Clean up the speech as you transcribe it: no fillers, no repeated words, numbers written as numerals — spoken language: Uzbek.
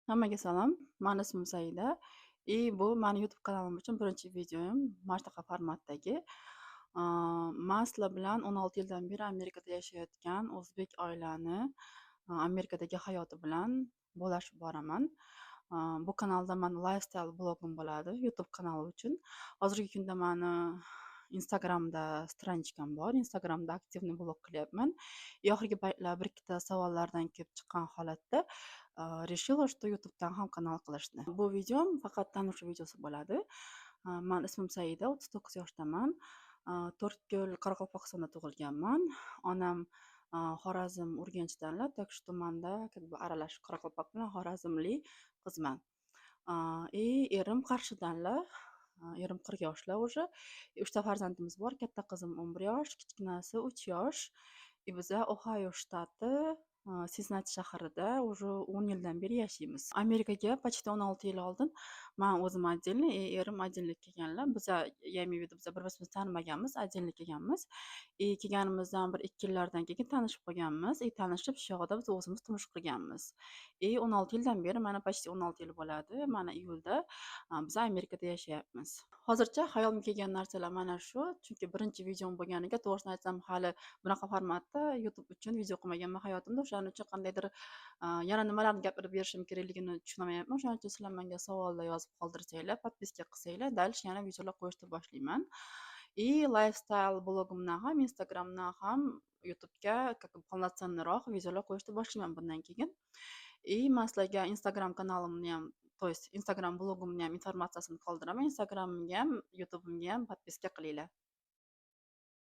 Hammaga salom. Mani ismim Saida. И bu mani YouTube kanalim uchun birinchi videom mana shunaqa formatdagi. Man sizlar bilan 16 yildan beri Amerikada yashayotgan o'zbek oilani Amerikadagi hayoti bilan bo'lashib boraman. Bu kanalda mani lifestyle blogim bo'ladi YouTube kanali uchun. Hozirgi kunda mani Instagramda страничка m bor. Instagramda активный blog qilyapman. И oxirgi paytlar bir ikkita savollardan kelib chiqqan holatda решила, что YouTubedan ham kanal qilishni. Bu videom faqat tanishuv videosi bo'ladi. Mani ismim Saida, 39 yoshdaman. To'rtko'l, Qoraqalpog'istonda tug'ilganman. Onam Xorazm, Urganchdanlar, так что manda как бы aralash qoraqalpoq bilan xorazmlik qizman. И erim Qarshidanlar. Erim 40 yoshlar уже. Uchta farzandimiz bor. Katta qizim 11 yosh, kichkinasi 3 yosh. И biza Ohayo shtati, Sinsinati shahrida уже 10 yildan beri yashaymiz. Amerikaga почти 16 yil oldin man o'zim отдельно и erim отдельно kelganlar. Biza, я имею в виду, biza bir-birimizni tanimaganmiz, отдельно kelganmiz. И kelganimizdan bir 2 yillardan keyin tanishib qolganmiz. И tanishib, shu yog'ida biz o'zimiz turmush qurganmiz. И 16 yildan beri, mana, почти 16 yil bo'ladi. Mana, iyulda biz Amerikada yashayapmiz. Hozircha xayolimga kelgan narsalar mana shu. Chunki birinchi videom bo'lganiga, to'g'risini aytsam, hali bunaqa formatda YouTube uchun video qilmaganman hayotimda. O'shaning uchun qandaydir yana nimalarni gapirib berishim kerakligini tushunolmayapman. O'shaning uchun sizlar menga savollar yozib qoldirsanglar, подписка qilsanglar, дальше yana videolar qo'yishni boshlayman. И lifestyle blogimdan ham, Instagramdan ham YouTubega как бы полноценный roq videolar qo'yishni boshlayman bundan keyin. И man sizlarga Instagram kanalimni ham, то есть Instagram blogimni ham informatsiyasini qoldiraman. Instagramimga ham, YouTubimga ham подписка qilinglar.